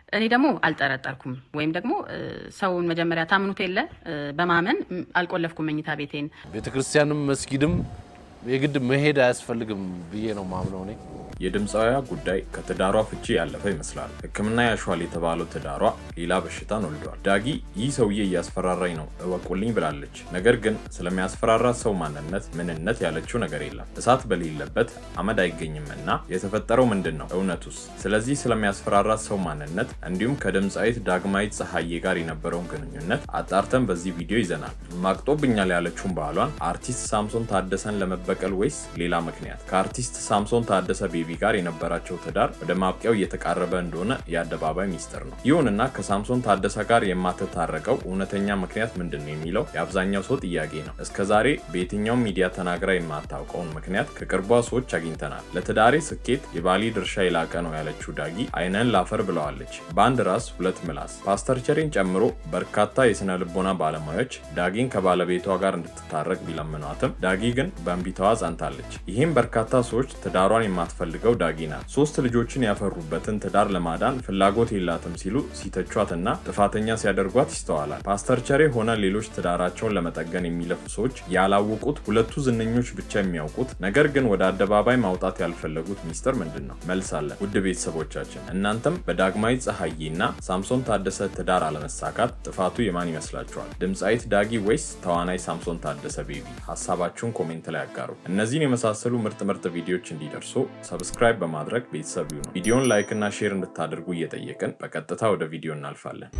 እኔ ደግሞ አልጠረጠርኩም፣ ወይም ደግሞ ሰውን መጀመሪያ ታምኑት የለ፣ በማመን አልቆለፍኩም መኝታ ቤቴን። ቤተክርስቲያንም መስጊድም የግድ መሄድ አያስፈልግም ብዬ ነው ማምነው እኔ። የድምፃዊዋ ጉዳይ ከትዳሯ ፍቺ ያለፈ ይመስላል። ሕክምና ያሻዋል የተባለው ትዳሯ ሌላ በሽታን ወልዷል። ዳጊ ይህ ሰውዬ እያስፈራራኝ ነው እወቁልኝ ብላለች። ነገር ግን ስለሚያስፈራራት ሰው ማንነት፣ ምንነት ያለችው ነገር የለም። እሳት በሌለበት አመድ አይገኝምና የተፈጠረው ምንድን ነው? እውነቱስ? ስለዚህ ስለሚያስፈራራት ሰው ማንነት እንዲሁም ከድምፃዊት ዳግማዊት ፀሐዬ ጋር የነበረውን ግንኙነት አጣርተን በዚህ ቪዲዮ ይዘናል። ማግጦብኛል ያለችውን ባሏን አርቲስት ሳምሶን ታደሰን ለመበቀል ወይስ ሌላ ምክንያት? ከአርቲስት ሳምሶን ታደሰ ቤቢ ጋር የነበራቸው ትዳር ወደ ማብቂያው እየተቃረበ እንደሆነ የአደባባይ ሚስጥር ነው። ይሁንና ከሳምሶን ታደሰ ጋር የማትታረቀው እውነተኛ ምክንያት ምንድን ነው የሚለው የአብዛኛው ሰው ጥያቄ ነው። እስከዛሬ በየትኛውም ሚዲያ ተናግራ የማታውቀውን ምክንያት ከቅርቧ ሰዎች አግኝተናል። ለትዳሬ ስኬት የባሌ ድርሻ የላቀ ነው ያለችው ዳጊ አይንህን ላፈር ብለዋለች። በአንድ ራስ ሁለት ምላስ። ፓስተር ቸሬን ጨምሮ በርካታ የስነ ልቦና ባለሙያዎች ዳጊን ከባለቤቷ ጋር እንድትታረቅ ቢለምኗትም ዳጊ ግን በእንቢታዋ ጸንታለች። ይህም በርካታ ሰዎች ትዳሯን የማትፈልገው ዳጊ ናት፣ ሶስት ልጆችን ያፈሩበትን ትዳር ለማዳን ፍላጎት የላትም ሲሉ ሲተቿትና ጥፋተኛ ሲያደርጓት ይስተዋላል። ፓስተር ቸሬ ሆነ ሌሎች ትዳራቸውን ለመጠገን የሚለፉ ሰዎች ያላወቁት፣ ሁለቱ ዝነኞች ብቻ የሚያውቁት ነገር ግን ወደ አደባባይ ማውጣት ያልፈለጉት ሚስጥር ምንድን ነው? መልስ አለን። ውድ ቤተሰቦቻችን፣ እናንተም በዳግማዊት ፀሐዬና ሳምሶን ታደሰ ትዳር አለመሳካት ጥፋቱ የማን ይመስላችኋል? ድምፃዊት ዳጊ ወይስ ተዋናይ ሳምሶን ታደሰ ቤቢ? ሀሳባችሁን comment ላይ ያጋሩ። እነዚህን የመሳሰሉ ምርጥ ምርጥ ቪዲዮዎች እንዲደርሱ subscribe በማድረግ ቤተሰብ ይሁኑ። ቪዲዮን like እና share እንድታደርጉ እየጠየቅን በቀጥታ ወደ ቪዲዮ እናልፋለን።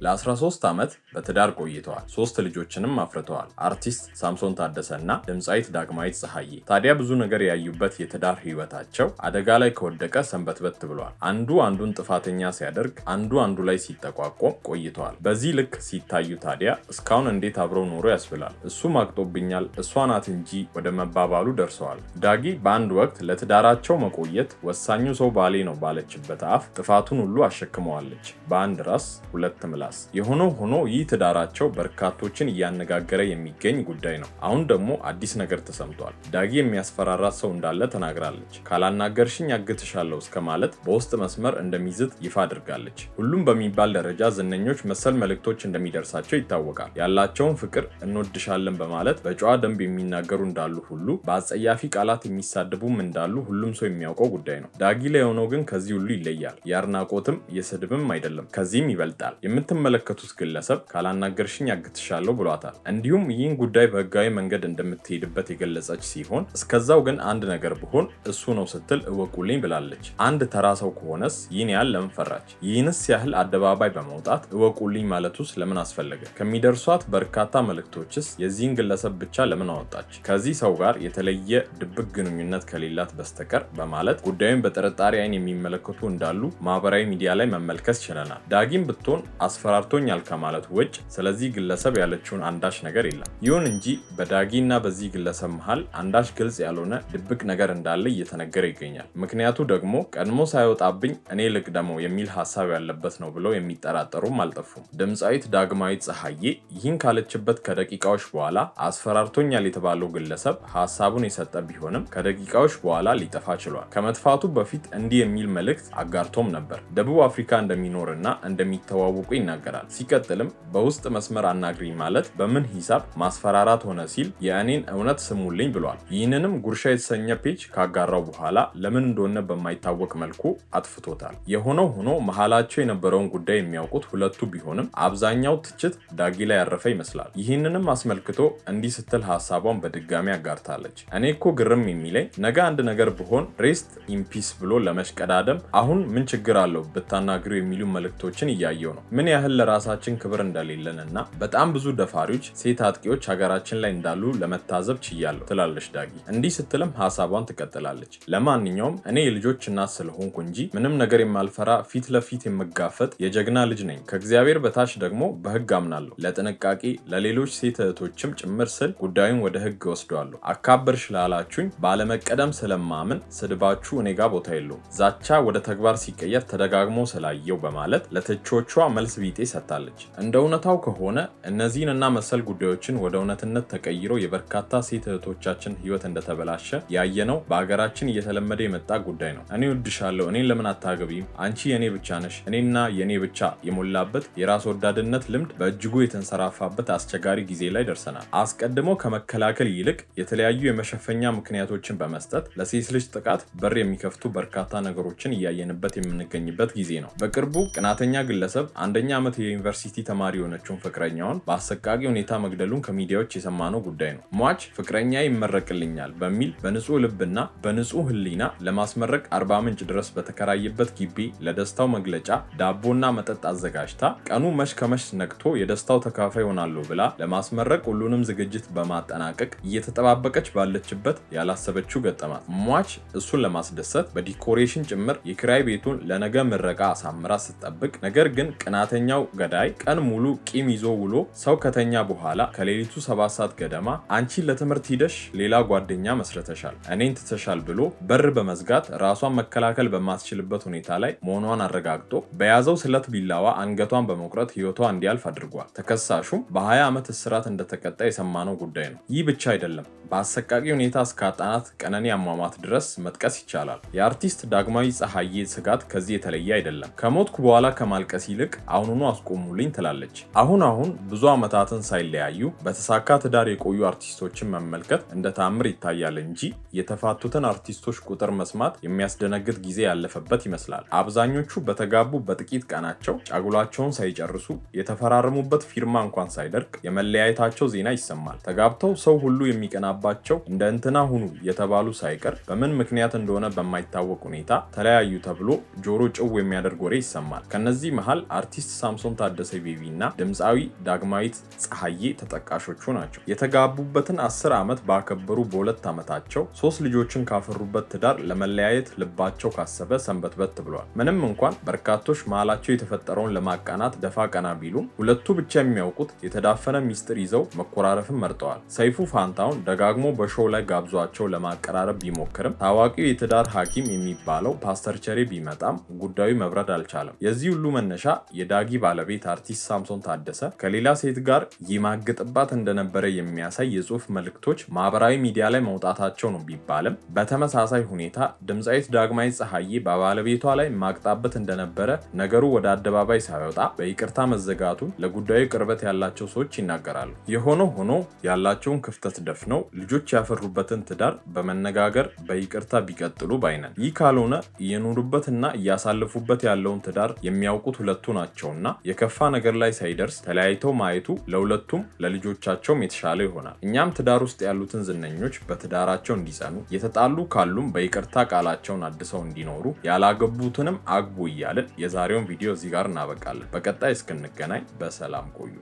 ለ13 ዓመት በትዳር ቆይተዋል። ሶስት ልጆችንም አፍርተዋል። አርቲስት ሳምሶን ታደሰ እና ድምፃዊት ዳግማዊት ፀሐዬ። ታዲያ ብዙ ነገር ያዩበት የትዳር ህይወታቸው አደጋ ላይ ከወደቀ ሰንበትበት ብሏል። አንዱ አንዱን ጥፋተኛ ሲያደርግ፣ አንዱ አንዱ ላይ ሲጠቋቆም ቆይተዋል። በዚህ ልክ ሲታዩ ታዲያ እስካሁን እንዴት አብረው ኖሩ ያስብላል። እሱ ማግጦብኛል፣ እሷ ናት እንጂ ወደ መባባሉ ደርሰዋል። ዳጊ በአንድ ወቅት ለትዳራቸው መቆየት ወሳኙ ሰው ባሌ ነው ባለችበት አፍ ጥፋቱን ሁሉ አሸክመዋለች። በአንድ ራስ ሁለት ምላስ። የሆነው ሆኖ ይህ ትዳራቸው በርካቶችን እያነጋገረ የሚገኝ ጉዳይ ነው። አሁን ደግሞ አዲስ ነገር ተሰምቷል። ዳጊ የሚያስፈራራት ሰው እንዳለ ተናግራለች። ካላናገርሽኝ አግትሻለሁ እስከ ማለት በውስጥ መስመር እንደሚዝት ይፋ አድርጋለች። ሁሉም በሚባል ደረጃ ዝነኞች መሰል መልእክቶች እንደሚደርሳቸው ይታወቃል። ያላቸውን ፍቅር፣ እንወድሻለን በማለት በጨዋ ደንብ የሚናገሩ እንዳሉ ሁሉ በአጸያፊ ቃላት የሚሳደቡም እንዳሉ ሁሉም ሰው የሚያውቀው ጉዳይ ነው። ዳጊ ላይ የሆነው ግን ከዚህ ሁሉ ይለያል። የአድናቆትም የስድብም አይደለም፣ ከዚህም ይበልጣል። የምትመለከቱት ግለሰብ ካላናገርሽኝ አግትሻለሁ ብሏታል። እንዲሁም ይህን ጉዳይ በህጋዊ መንገድ እንደምትሄድበት የገለጸች ሲሆን እስከዛው ግን አንድ ነገር ብሆን እሱ ነው ስትል እወቁልኝ ብላለች። አንድ ተራ ሰው ከሆነስ ይህን ያህል ለምን ፈራች? ይህንስ ያህል አደባባይ በመውጣት እወቁልኝ ማለቱስ ለምን አስፈለገ? ከሚደርሷት በርካታ መልእክቶችስ የዚህን ግለሰብ ብቻ ለምን አወጣች? ከዚህ ሰው ጋር የተለየ ድብቅ ግንኙነት ከሌላት በስተቀር በማለት ጉዳዩን በጥርጣሬ አይን የሚመለከቱ እንዳሉ ማህበራዊ ሚዲያ ላይ መመልከት ችለናል። ዳጊም ብትሆን አስፈራርቶኛል ከማለት ውጭ ስለዚህ ግለሰብ ያለችውን አንዳች ነገር የለም። ይሁን እንጂ በዳጊ እና በዚህ ግለሰብ መሃል አንዳች ግልጽ ያልሆነ ድብቅ ነገር እንዳለ እየተነገረ ይገኛል። ምክንያቱ ደግሞ ቀድሞ ሳይወጣብኝ እኔ ልቅደመው የሚል ሀሳብ ያለበት ነው ብለው የሚጠራጠሩም አልጠፉም። ድምፃዊት ዳግማዊት ፀሐዬ ይህን ካለችበት ከደቂቃዎች በኋላ አስፈራርቶኛል የተባለው ግለሰብ ሀሳቡን የሰጠ ቢሆንም ከደቂቃዎች በኋላ ሊጠፋ ችሏል። ከመጥፋቱ በፊት እንዲህ የሚል መልእክት አጋርቶም ነበር። ደቡብ አፍሪካ እንደሚኖርና እንደሚተዋወቁ ይናገራል። ሲቀጥልም በውስጥ መስመር አናግሪኝ ማለት በምን ሂሳብ ማስፈራራት ሆነ ሲል የእኔን እውነት ስሙልኝ ብሏል። ይህንንም ጉርሻ የተሰኘ page ካጋራው በኋላ ለምን እንደሆነ በማይታወቅ መልኩ አጥፍቶታል። የሆነው ሆኖ መሀላቸው የነበረውን ጉዳይ የሚያውቁት ሁለቱ ቢሆንም አብዛኛው ትችት ዳጊ ላይ ያረፈ ይመስላል። ይህንንም አስመልክቶ እንዲህ ስትል ሀሳቧን በድጋሚ አጋርታለች። እኔ እኮ ግርም የሚለኝ ነገ አንድ ነገር ብሆን rest in peace ብሎ ለመሽቀዳደም አሁን ምን ችግር አለው ብታናግሪው የሚሉ መልእክቶችን እያየው ነው። ምን ያህል ለራሳችን ክብር እንደሌለን እና በጣም ብዙ ደፋሪዎች፣ ሴት አጥቂዎች ሀገራችን ላይ እንዳሉ ለመታዘብ ችያለሁ ትላለች ዳጊ። እንዲህ ስትልም ሀሳቧን ትቀጥላለች። ለማንኛውም እኔ የልጆች እናት ስለሆንኩ እንጂ ምንም ነገር የማልፈራ፣ ፊት ለፊት የምጋፈጥ የጀግና ልጅ ነኝ። ከእግዚአብሔር በታች ደግሞ በህግ አምናለሁ። ለጥንቃቄ ለሌሎች ሴት እህቶችም ጭምር ስል ጉዳዩን ወደ ህግ ወስደዋለሁ። አካበርሽ ላላችሁኝ ባለመቀደም ስለማምን ስድባችሁ እኔ ጋ ቦታ የለውም። ዛቻ ወደ ተግባር ሲቀየር ተደጋግሞ ስላየው በማለት ለተቺዎቿ መልስ ቢጤ ቢጤ ሰጥታለች። እንደ እውነታው ከሆነ እነዚህን እና መሰል ጉዳዮችን ወደ እውነትነት ተቀይሮ የበርካታ ሴት እህቶቻችን ህይወት እንደተበላሸ ያየነው በሀገራችን እየተለመደ የመጣ ጉዳይ ነው። እኔ እወድሻለሁ፣ እኔን ለምን አታገቢም? አንቺ የኔ ብቻ ነሽ፣ እኔና የኔ ብቻ የሞላበት የራስ ወዳድነት ልምድ በእጅጉ የተንሰራፋበት አስቸጋሪ ጊዜ ላይ ደርሰናል። አስቀድሞ ከመከላከል ይልቅ የተለያዩ የመሸፈኛ ምክንያቶችን በመስጠት ለሴት ልጅ ጥቃት በር የሚከፍቱ በርካታ ነገሮችን እያየንበት የምንገኝበት ጊዜ ነው። በቅርቡ ቅናተኛ ግለሰብ አንደኛ ዓመት የዩኒቨርሲቲ ተማሪ የሆነችውን ፍቅረኛውን በአሰቃቂ ሁኔታ መግደሉን ከሚዲያዎች የሰማነው ጉዳይ ነው። ሟች ፍቅረኛ ይመረቅልኛል በሚል በንጹህ ልብና በንጹህ ሕሊና ለማስመረቅ 40 ምንጭ ድረስ በተከራየበት ግቢ ለደስታው መግለጫ ዳቦና መጠጥ አዘጋጅታ ቀኑ መሽ ከመሽ ነግቶ የደስታው ተካፋይ ይሆናሉ ብላ ለማስመረቅ ሁሉንም ዝግጅት በማጠናቀቅ እየተጠባበቀች ባለችበት ያላሰበችው ገጠማት። ሟች እሱን ለማስደሰት በ decoration ጭምር የኪራይ ቤቱን ለነገ ምረቃ አሳምራ ስትጠብቅ፣ ነገር ግን ቅናተኛው ገዳይ ቀን ሙሉ ቂም ይዞ ውሎ ሰው ከተኛ በኋላ ከሌሊቱ 7 ሰዓት ገደማ አንቺ ለትምህርት ሂደሽ ሌላ ጓደኛ መስርተሻል፣ እኔን ትተሻል ብሎ በር በመዝጋት ራሷን መከላከል በማትችልበት ሁኔታ ላይ መሆኗን አረጋግጦ በያዘው ስለት ቢላዋ አንገቷን በመቁረጥ ህይወቷ እንዲያልፍ አድርጓል። ተከሳሹም በ20 ዓመት እስራት እንደተቀጣ የሰማነው ጉዳይ ነው። ይህ ብቻ አይደለም። በአሰቃቂ ሁኔታ እስካጣናት ቀነኒ አሟሟት ድረስ መጥቀስ ይቻላል። የአርቲስት ዳግማዊ ፀሐዬ ስጋት ከዚህ የተለየ አይደለም። ከሞትኩ በኋላ ከማልቀስ ይልቅ አሁኑኑ አስቆሙልኝ ትላለች። አሁን አሁን ብዙ ዓመታትን ሳይለያዩ በተሳካ ትዳር የቆዩ አርቲስቶችን መመልከት እንደ ታምር ይታያል እንጂ የተፋቱትን አርቲስቶች ቁጥር መስማት የሚያስደነግጥ ጊዜ ያለፈበት ይመስላል። አብዛኞቹ በተጋቡ በጥቂት ቀናቸው ጫጉላቸውን ሳይጨርሱ፣ የተፈራረሙበት ፊርማ እንኳን ሳይደርቅ የመለያየታቸው ዜና ይሰማል። ተጋብተው ሰው ሁሉ የሚቀናባቸው እንደ እንትና ሁኑ የተባሉ ሳይቀር በምን ምክንያት እንደሆነ በማይታወቅ ሁኔታ ተለያዩ ተብሎ ጆሮ ጭው የሚያደርግ ወሬ ይሰማል። ከነዚህ መሃል አርቲስት ሳምሶን ታደሰ ቤቢ እና ድምፃዊ ዳግማዊት ፀሐዬ ተጠቃሾቹ ናቸው። የተጋቡበትን 10 ዓመት ባከበሩ በ2 ዓመታቸው ሶስት ልጆችን ካፈሩበት ትዳር ለመለያየት ልባቸው ካሰበ ሰንበትበት ብሏል። ምንም እንኳን በርካቶች መሃላቸው የተፈጠረውን ለማቃናት ደፋ ቀና ቢሉም ሁለቱ ብቻ የሚያውቁት የተዳፈነ ሚስጥር ይዘው መኮራረፍን መርጠዋል። ሰይፉ ፋንታሁን ደጋግሞ በ show ላይ ጋብዟቸው ለማቀራረብ ቢሞክርም፣ ታዋቂው የትዳር ሐኪም የሚባለው ፓስተር ቸሬ ቢመጣም ጉዳዩ መብረድ አልቻለም። የዚህ ሁሉ መነሻ የዳጊ ባለቤት አርቲስት ሳምሶን ታደሰ ከሌላ ሴት ጋር ይማግጥባት እንደነበረ የሚያሳይ የጽሁፍ መልእክቶች ማህበራዊ ሚዲያ ላይ መውጣታቸው ነው ቢባልም፣ በተመሳሳይ ሁኔታ ድምፃዊት ዳግማዊት ፀሐዬ በባለቤቷ ላይ ማግጣበት እንደነበረ ነገሩ ወደ አደባባይ ሳይወጣ በይቅርታ መዘጋቱን ለጉዳዩ ቅርበት ያላቸው ሰዎች ይናገራሉ። የሆነ ሆኖ ያላቸውን ክፍተት ደፍነው ልጆች ያፈሩበትን ትዳር በመነጋገር በይቅርታ ቢቀጥሉ ባይ ነን። ይህ ካልሆነ እየኖሩበትና እያሳለፉበት ያለውን ትዳር የሚያውቁት ሁለቱ ናቸውና የከፋ ነገር ላይ ሳይደርስ ተለያይተው ማየቱ ለሁለቱም ለልጆቻቸውም የተሻለ ይሆናል። እኛም ትዳር ውስጥ ያሉትን ዝነኞች በትዳራቸው እንዲጸኑ፣ የተጣሉ ካሉም በይቅርታ ቃላቸውን አድሰው እንዲኖሩ፣ ያላገቡትንም አግቡ እያልን የዛሬውን ቪዲዮ እዚህ ጋር እናበቃለን። በቀጣይ እስክንገናኝ በሰላም ቆዩ።